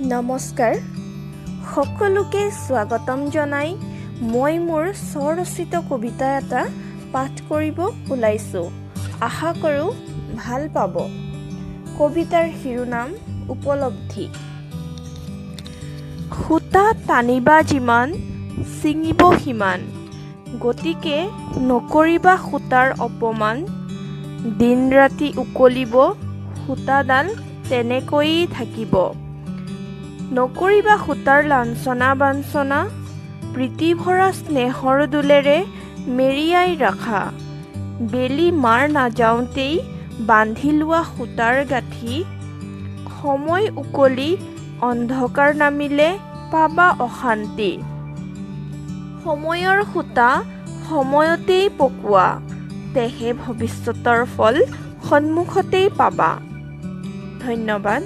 নমস্কাৰ, সকলোকে স্বাগতম জনাই মই মোৰ স্বৰচিত কবিতা এটা পাঠ কৰিব ওলাইছোঁ। আশা কৰোঁ ভাল পাব। কবিতাৰ শিৰোনাম উপলব্ধি। সূতা টানিবা যিমান, ছিঙিব সিমান, গতিকে নকৰিবা সূতাৰ অপমান। দিন ৰাতি উকলিব সূতাডাল তেনেকৈয়ে থাকিব। নকৰিবা সূতাৰ লাঞ্ছনা বাঞ্ছনা, প্ৰীতিভৰা স্নেহৰ ডোলেৰে মেৰিয়াই ৰাখা। বেলি মাৰ নাযাওঁতেই বান্ধি লোৱা সূতাৰ গাঁঠি, সময় উকলি অন্ধকাৰ নামিলে পাবা অশান্তি। সময়ৰ সূতা সময়তেই পকোৱা, তেহে ভৱিষ্যতৰ ফল সন্মুখতেই পাবা। ধন্যবাদ।